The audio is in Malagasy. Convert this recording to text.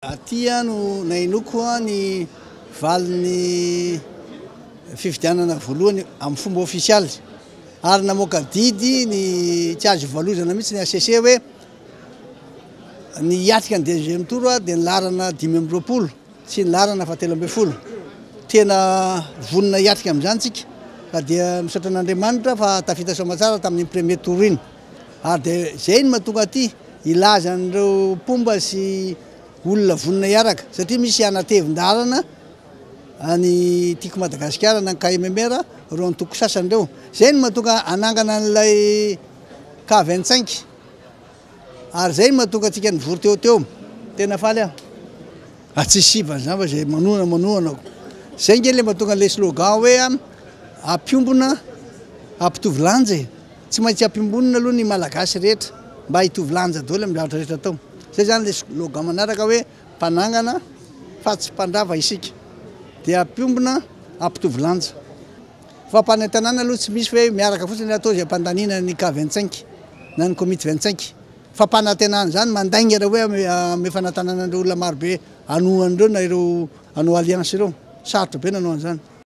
Aty no nahenoako ny valin'ny fifidianana voalohany amin'ny fomba ofisialy ary namoaka didy ny tsy azo ivalozana mihitsy ny HCC hoe ny hiatrika ny deuxième tour dia ny laharana 25 sy ny laharana faha-13. Tena vonona hiatrika amin'izany tsika ka dia misaotra an'Andriamanitra fa tafita soamatsara tamin'iny premier tour iny. Ary dia izay no mahatonga aty hilaza an'ireo mpomba sy olona vonona hiaraka satria misy hanatevin-dalana any Tiako Madagasikara na ny KMMR ireo antoko sasany ireo. Izay no mahatonga hanangana an'ilay K 25 ary izay no mahatonga antsika nivory teo teo. Tena faly aho. Ah tsisy sivana izany fa izay manohana manohana ko. Izay nge ilay mahatonga an'ilay slogan hoe ampiombona hampitovy lanja e. Tsy maintsy ampiombonina aloha ny Malagasy rehetra mba hitovy lanja daholo amin'ny zavatra rehetra atao. Izay izany ilay slogan manaraka hoe mpanangana fa tsy mpandrava isika. Dia ampiombona hampitovy lanja. Fampanentanana aloha tsy misy hoe miaraka fotsiny atao izay ampandaniana ny K 25 na ny komity 25. Fampanantenana izany mandainga raha hoe hanome fanatanana an'ireo olona marobe hanohana ireo na ireo hanao alliance ireo. Sarotra be ny hanao an'izany.